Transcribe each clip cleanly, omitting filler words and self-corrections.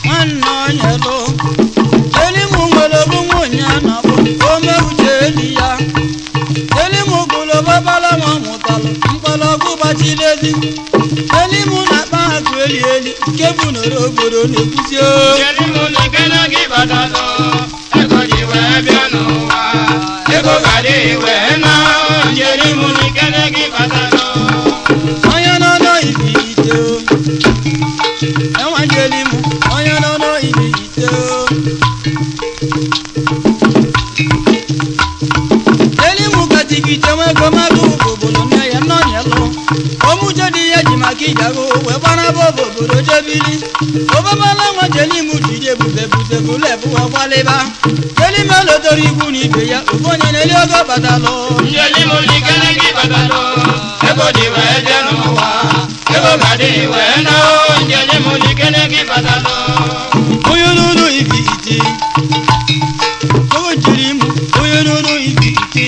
Nwanne onyelu Jelimu nwere obu nwunye na bụ ome uche eli ya. Jelimu gụrụ babala ma mụtalụ mkpọrọgwụ gbachiri ezi. Jelimu na-akpa akụ eli eli nke bụ nọrọ obodo na-ekwuzi o. Jelimu n'ikene gị batalụ, ego ji wee bịa n'ụwa, ego ga-adị wee na. Jelimu n'ikene gị batalụ. Onye nọ n'ibi ite o. Enwe Jelimu, onye nọ n'ibi ite o. Jelimu katikite nwego mmadụ obodo nne ya nọ nyelụ. Omuche dị ya ji maka ịjago wee gbanaba obodo jebili. Obabala nwa Jelimu jiri ebube bute bụlụ ebu wee gbalịba. Jelimu elotoro ikwu na ibe ya, ofu onye na-eli ogo batalụ. Jelimu n'ikene gị batalụ, ego ji wee bịa n'ụwa, ego ga-adị wee na. Jelimu n'ikene gị batalụ. Onye n'ụlọ ibi ite. Ogo Jelimu, onye n'ụlọ ibi ite.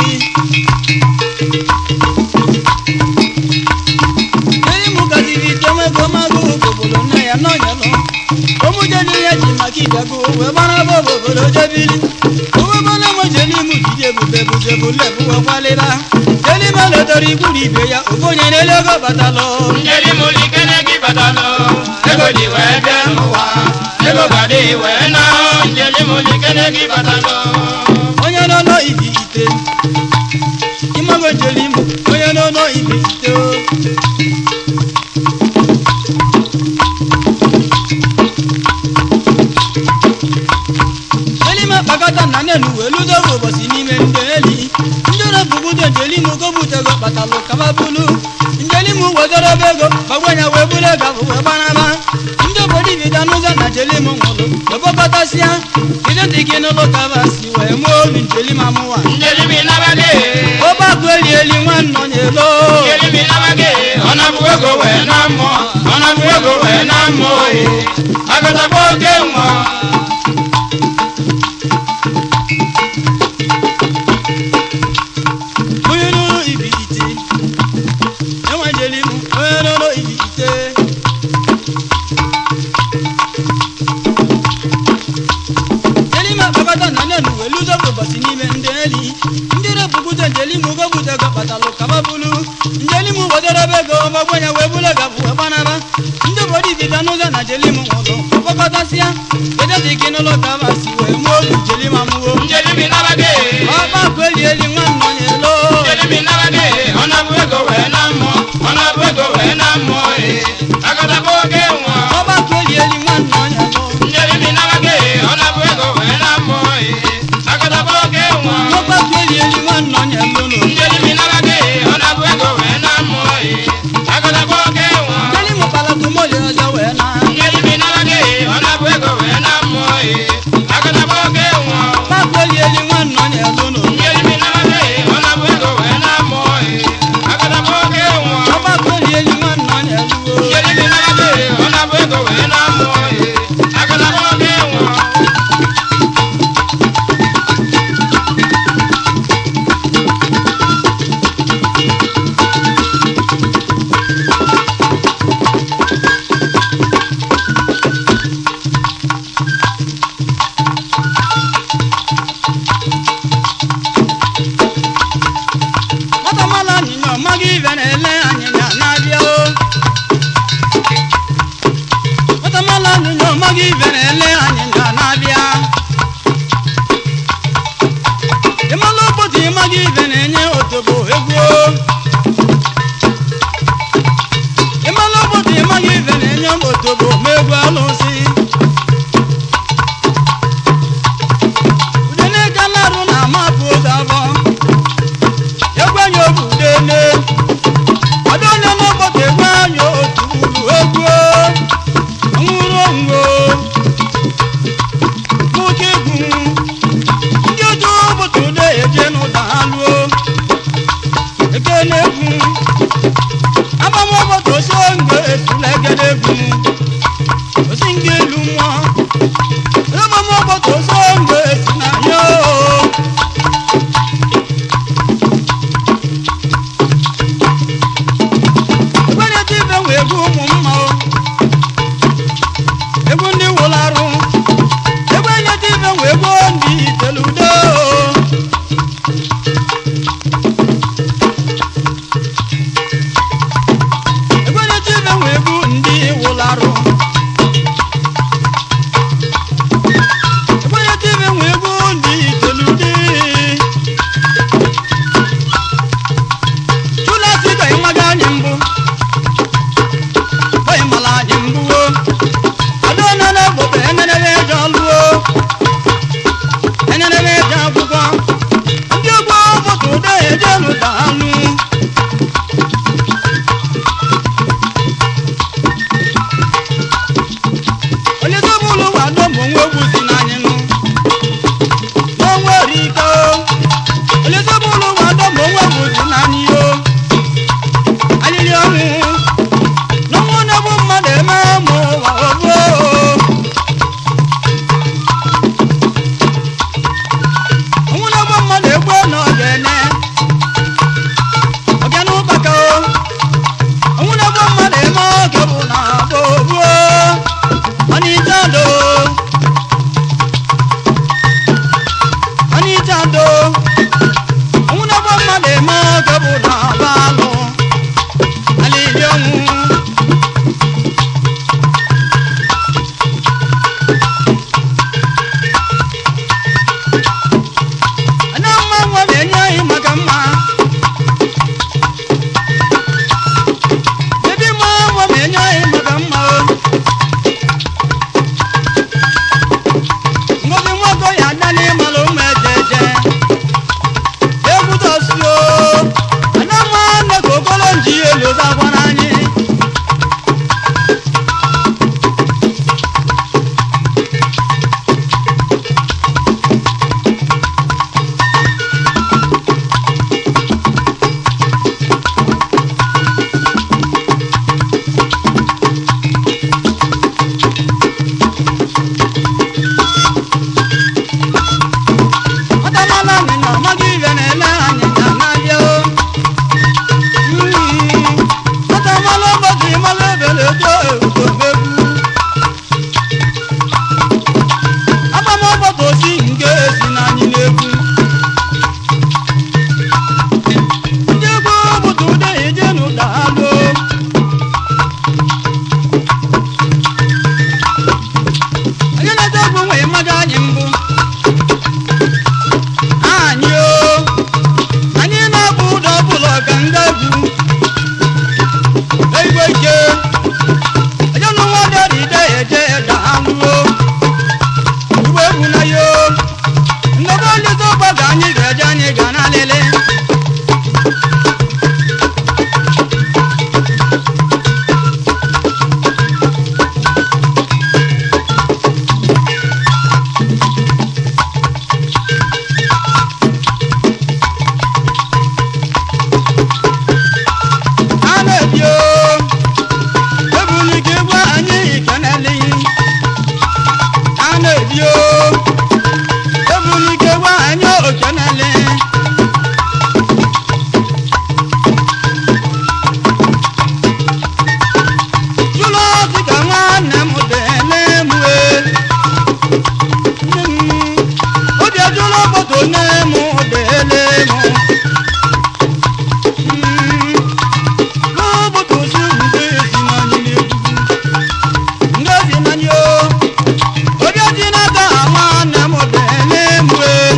Jelimu gaziri ite nwego magụ obodo nne ya nọnyelụ. Omujeli ya ji maka ịjago wee gbaraba obodo jebili. Owebele nwe Jelimu jide ebube buzebụ lebu wee kwalịba. Jelimu elotoro ikwu na ibe ya, ofu onye na-eli ego batalụ. Jelimu n'ikene gị batalụ, ego ji wee bịa n'ụwa, ego ga-adị wee na. Jelimu n'ikene gị batalụ. Onye nọ n'ibi ite. Ịmago Jelimu, onye nọ n'ibi ite o. Jelimu kpakọta na nenu wee ludogo ụbọchị n'ime ndị eli. Ndị ọrụ Jelimu gobutego kpatalụ kaba bulu. Jelimu wedorobe ego gbagwenya wee bulu ego abụ wee gbanaba. Ndị obodo ibido n'ụzọ na Jelimu nwụrụ webọkọtasịa. Bido ntị gị n'ụlọ kaba si wee mụọ olu Jelimu amụwa. Jelimu ịnabage. Ọba akụ eli eli nwanne onyelo. Jelimu ịnabage, ọ na-abụ ego wee na mmụọ, ọ na-abụ ego wee na mmụọ ee. Agatakwa oke nwa. Onye n'ụlọ ibi ite. Enwe Jelimu, onye n'ụlọ ibi ite. Jelimu akpakọta na nenu wee luzo ụbọchị n'ime ndị eli. Ndị repụkwute Jelimu gobute ego kpatalụ kaba bulu. Jelimu wedorobe ego gbagwenya wee bulu ego bụ wee gbanaba. Ndị obodo ibido n'ụzọ na Jelimu nwụrụ kpọkọtasịa. Kedu gị n'ụlọ kaba si wee mụọ olu Jelimu amụwo. Jelimu ịnabage. Ọba akụ eli eli nwanne onyelo. Jelimu ịnabage, ọ na-abụ ego wee na mmụọ, ọ na-abụ ego wee na mmụọ ee. Agatakwa oke nwa. Ọba akụ eli eli nwanne onyelo. Jelimu ịnabage, ọ na-abụ ego wee na mmụọ ee. Agatakwa oke nwa. Ọba akụ eli eli nwanne onyelo nụ. Jelimu ịnabage, ọ na-abụ ego wee na mmụọ ee. Agatakwa oke nwa. Jelimu kpalatu moli ọjọ wee na. Jelimu ịnabage, ọ na-abụ ego wee na mmụọ ee. Agatakwa oke nwa. Ọba akụ eli eli nwanne onyelo nụ. Jelimu ịnabage, ọ na-abụ ego wee na mmụọ ee. Agatakwa oke nwa. Ọba akụ eli eli nwanne onyelo. Jelimu ịnabage, ọ na-abụ ego wee na mmụọ ee. Agatakwa oke nwa. Nwata mala anyịnya ọmaghị ibe na-ele anyịnya na-abịa o. Nwata mala anyịnya ọmaghị ibe na-ele anyịnya na-abịa. Ịmala ụbọchị ịmaghị ibe na-enye otobo egwu o. Ịmala ụbọchị ịmaghị ibe na-enye otobo ma egwu alụsị. Udene galarụ na amapụ ụzọ abụọ. Egwu anyị obu dene. Ọdọ onye n'ụbọchị egwu anyị otu ulu egwu o. Nwụrụ onwe o. Nwoke egwu. Ndị otu ụbọchị ụdọ eje n'ụda ha luo. Ekene egwu. Agbamụbọchị osi ngwe esula egede egwu. Osi nga elu mmụọ. Agbamụbọchị osi ngwe esi na ya o. Ekwere ebe ibe nwe egwu ụmụ mma o. Egwu ndị wụrụ arụ. na-ebi o ebulike gwa anyị okenele jụlọ dịka nwanne m dele m wee obi ajụla obodo nne m dele m n'obodo si ndị ezi n'anyị na-egwu ndị ezi n'anyị o obi oji n'aka nwanne m dele m wee.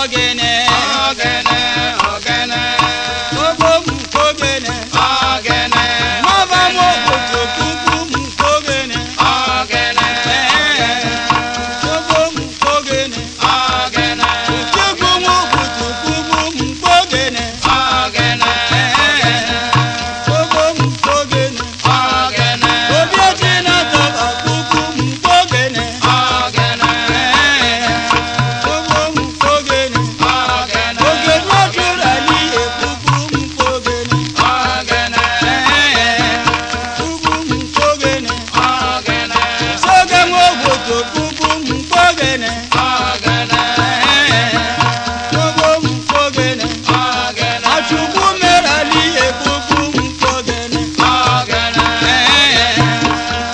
Ogene. Ogene, ogene. Gbogbo mkpogene. Ogene. Mọba mwokoto kuku mkpogene. Ogene. Gbogbo mkpogene. Ogene. Chukwu mwokoto kuku mkpogene. Ogene. Gbogbo mkpogene. Ogene. Obi echi na-atọba kuku mkpogene. Ogene. Gbogbo mkpogene. Ogene. Oge n'ojuru ali ekuku mkpogene. Ogene. Kuku mkpogene. Ogene. Soge mwokoto kuku mkpogene. Ogene. Gbogbo mkpogene. Ogene. Achukwu mere ali ekuku mkpogene. Ogene.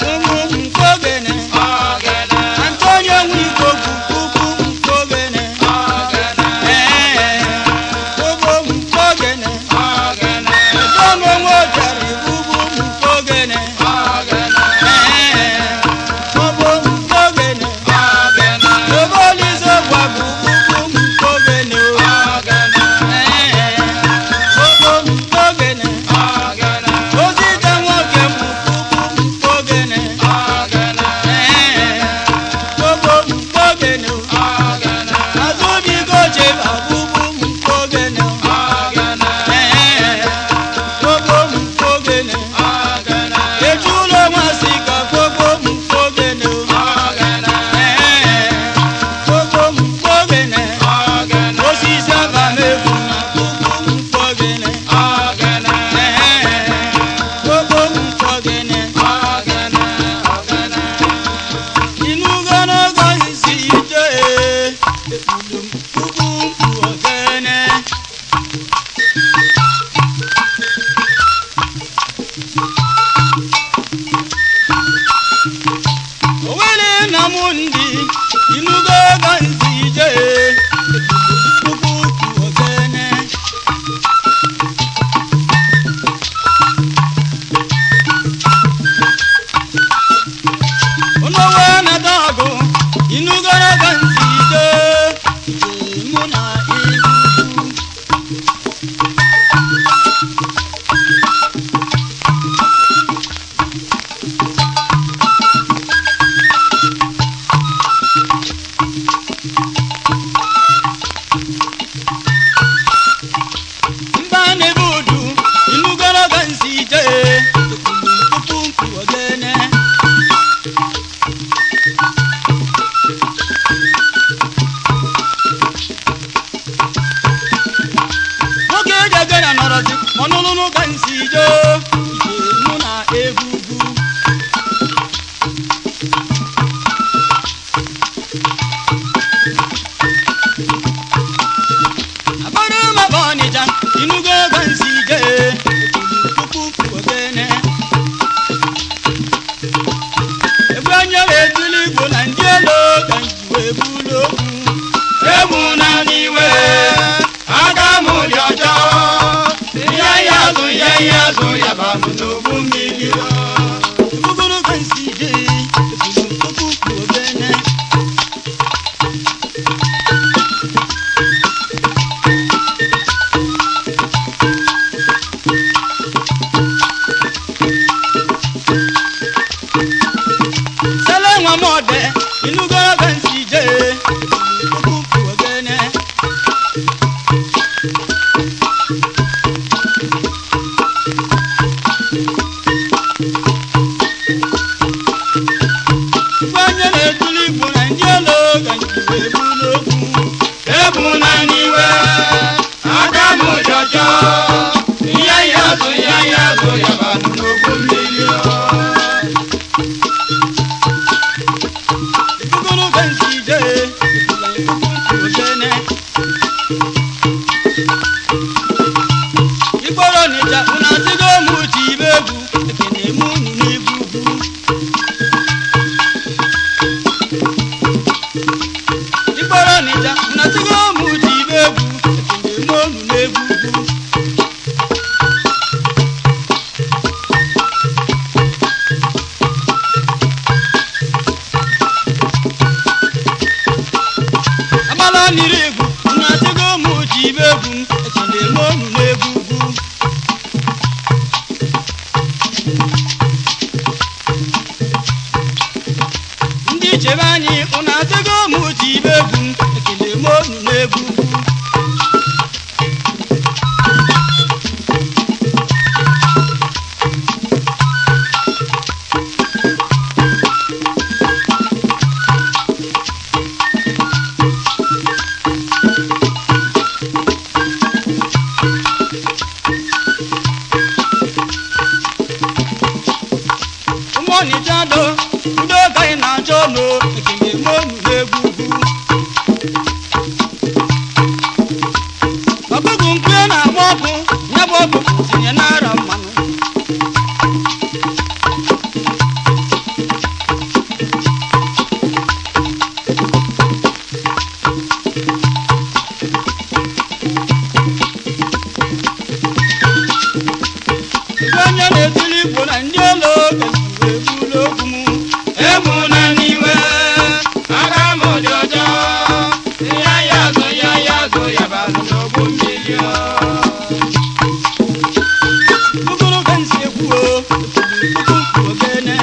Ụmụ mkpogene. Ogene. Antonio Nwikogu kuku mkpogene. Ogene. Gbogbo mkpogene. Ogene. Edomo nwojara ibubu mkpogene. Ogene. Gbogbo mkpogene. Ogene. Obolizo gwagwu kuku mkpogene. Ogene. Gbogbo mkpogene. Ogene. Ozite nwoke m kuku mkpogene. Ogene. Gbogbo mkpogene. Ogene. Azubiko cheba bubu mkpogene. Ogene. Gbogbo mkpogene. Ogene. Ejulo nwasika gbogbo mkpogene. Ogene. Gbogbo mkpogene. Ogene. Osisi abamebu na gbogbo mkpogene. Ogene. Gbogbo mkpogene. Ogene. Ogene. Inugo n'ogo isi ije ekpulu m puku mkpu ogene. Owele na mụ ndị inugo ogo isi ije ekpulu m puku mkpu ogene. Onowe na dọgụ inugo ogo isi ije ije mụ na ibu. Mba na-ebe udu inugologo nsi ije tupu mkpu ogene. Nwoke eji egere nọrọzi ọnụlụlụ ka nsi ije ije mụ na egwugwu. Abọdụ maba Ọnịcha inugo ka nsi ije tupu mkpu ogene. Egwu anya etili igbo na ndị elu ka nji wee bulu okwu. Egwu na n'iwe, aka m dị ọjọọ. Ihe ya azụ, ihe ya azụ, ya ba m n'ogbu mmiri. Ibugoro ka nsi ije ebulu tupu mkpu ogene. Sele nwa m ọdẹ inugoro ka nsi ije tupu mkpu ogene. Igwe anya na-etuli igbo na ndị elu ka nji wee bulu okwu. Egwu na n'iwe, aka m dị ọjọọ. Ihe ya azụ, ihe ya azụ, ya ba m n'ogbu mmiri. Ibugoro ka nsi ije tupu mkpu ogene. Igboro n'ịja unu asịgo m uche ibe egwu ekene m unu n'egwugwu. Igboro n'ịja unu asịgo m uche ibe egwu ekene m unu n'egwugwu. Agbala niri egwu unu Tinye n'ara mmanụ. Igwe onye na-etili igbo na ndị olo ebulu okwu m. Egwu na n'iwe, aka m dị ọjọọ. Ihe ya azụ ya ya azụ ya balụ n'ogbu mmiri o. Buguru ka nsi ekwu o, puku ogene.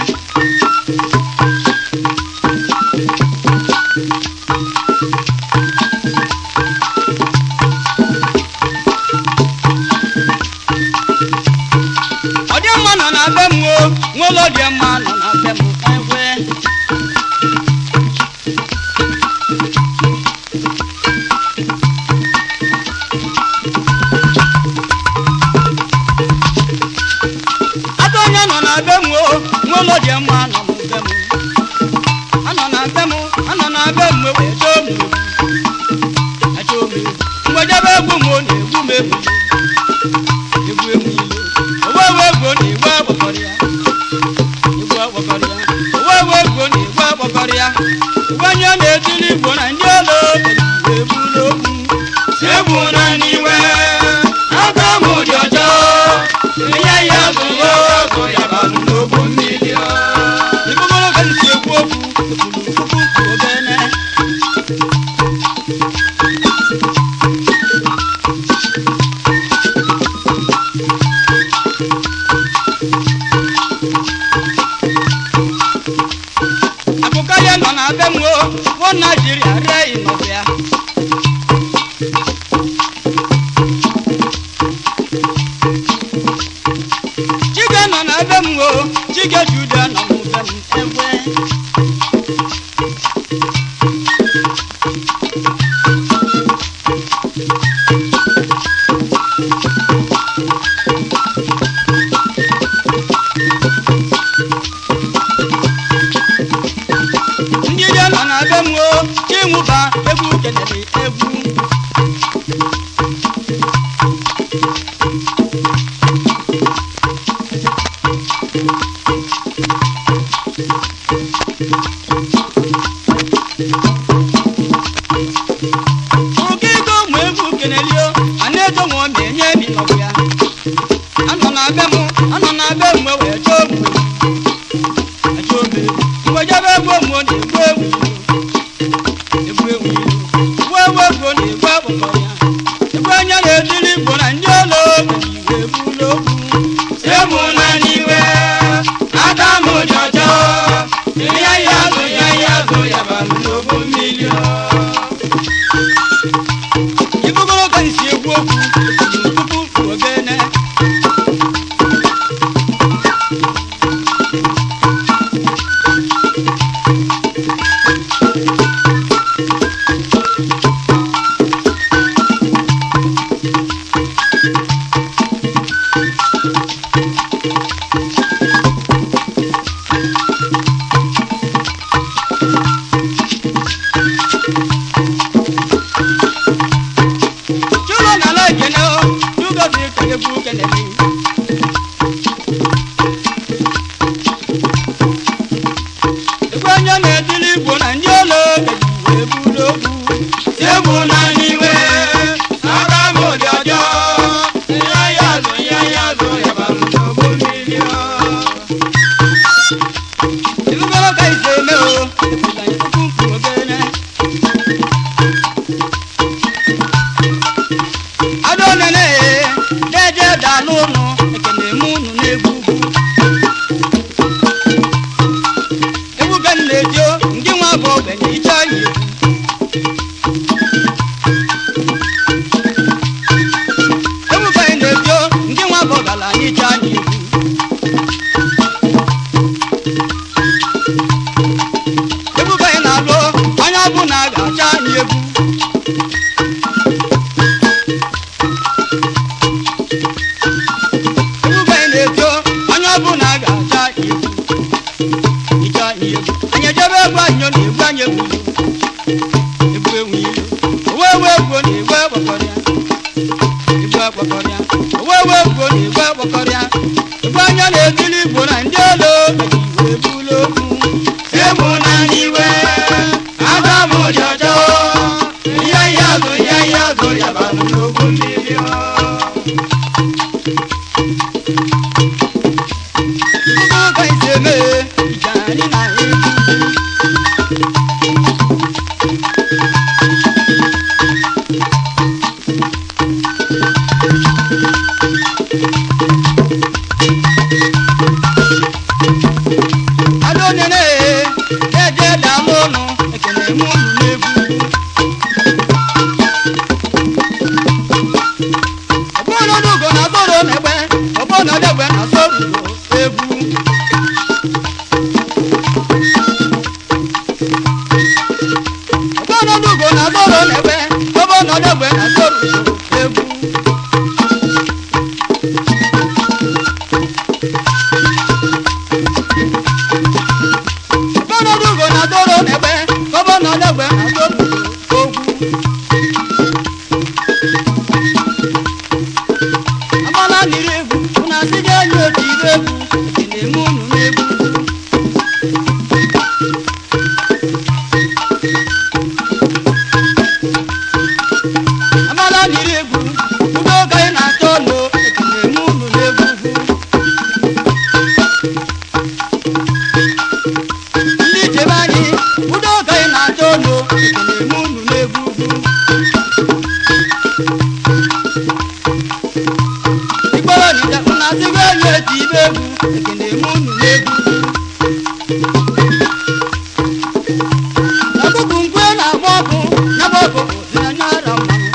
Ọ dị mma nọ na be m o, nwa ụlọ dị mma nọ na be m ekwe. Aka onye nọ na be m o, nwa ụlọ dị mma nọ na be m. Anọ na be m, anọ na be m wee chọọ m egwu. Achọọ m egwu. Mgbe jebe egwu m ọ na-egwu m egwu. Egwu egwu ilu. Owe ewe egwu na egwu agbakọrọ ya. Egwu agbakọrọ ya. Owe ewe egwu na egwu agbakọrọ ya. Egwu onye na-etili igbo na ndị olo ebulu okwu. Egwu na n'iwe, aka m dị ọjọọ. Ihe ya azụ ya azụ ya balụ n'ogbu mmiri o. Ibugoro ka nsi ekwu okwu, ebulu puku ogene. Akụkarịa nọ na be m o, wọ Naijiria ree ịnọbịa. Chike nọ na be m o, Chike Jude nọ na be m ekwe. Ndị je nọ na be m o, Chinwụba egwu kelere egwu. Oke ego ụmụ egwu kenelio, a na-edo nwa ọmị enye mi nọbụ ya. Anọ na be m, anọ na be m wee chọọ m egwu. Achọ m egwu. Mgbe jebe egwu m ọ na-egwu egwu. Egwu egwu ilu. Egwu egwu egwu na-egwu agbakọ ya. Egwu anya na-etili igbo na ndị olo ebulu okwu. Egwu na n'iwe, aka m dị ọjọọ. Ihe ya azụ ya ya azụ ya balụ n'ogbu mmiri o. Ibugoro ka nsi ekwu okwu, tupu ogene. Chulo na ala ekene o, Chugo dị ka egwu kelele. Egwu onye na-etili igbo na ndị olo ebulu okwu. Egwu na n'iwe, aka m dị ọjọọ. Ihe ya azụ ya ya azụ ya balụ n'ogbu mmiri o. Ibugoro ka isi eme o, ebula ikuku mkpu ogene. Ada onene deje dalụ ụnụ, ekene m unu n'egwu ugwu. Egwu ka m na-eji o, ndị nwa bụ ogbenye iche anyị egwu. Egwu ka anyị na-eji o, ndị nwa bụ ọgaranya iche anyị egwu. Egwu ka anyị na-alụ, onye ọbụla ga-acha anyị egwu. Egwu ka anyị na-eto, onye ọbụla ga-acha anyị egwu. Iche anyị egwu. Anyị ejebe egwu anyị ọ na-egwu anyị egwu. Egwu enwe ilu. Owe ewe egwu ọ na-egwu agbakọrọ ya. Egwu agbakọrọ ya. Owe ewe egwu ọ na-egwe gbakọrịa egwe anya na-etili Igbo na ndị olo gaji wee bulu okwu. Egbu na n'iwe, aka m dị ọcha o. Ihe ihe azụ, ihe ihe azụ, ya balụ n'ogbu mmiri o. Ugwu ka isi eme ije anyị na-ekwu. Adonene eje daalụ ụnụ ekene m unu n'egwu. Ọbụnọdụ ugo na soro n'egbe, ọbụnọdụ egbe na soro ugo egwu. Ọbụnọdụ ugo na soro n'egbe, ọbụnọdụ egbe na soro ugo egwu. Ọbụnọdụ ugo na soro n'egbe, ọbụnọdụ egbe na soro ugo okwu. Amala niri egwu, unu asị gị enyi otu ire egwu, ekene m unu n'egwu. Amala niri egwu, udo ka anyị na-achọ nụ, ekene m unu n'egwu. Ndị ichebe anyị, udo ka anyị na-achọ nụ, ekene m unu n'egwu. Igboro n'ija, unu asịgo enyi eti ibe egwu, ekene m unu n'egwu. Ọkụkụ nkwe na-agba ọkụ, ya bụ ọkụ si na nyara mmanụ.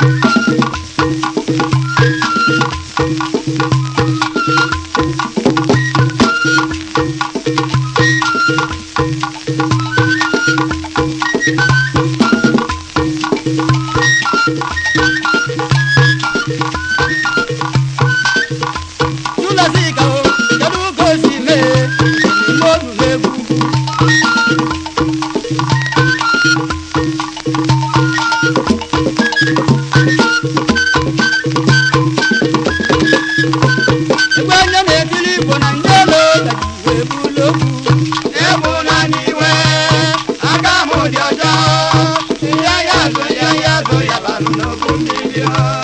Tulazika o, kedu ka o si mee, ime olu n'egwu. Egbe anya na-etili Igbo na ndị olo gaji wee bulu okwu. Egbu na n'iwe, aka m dị ọcha o. Ihe ihe azụ, ihe ihe azụ, ya balụ n'ogbu mmiri o.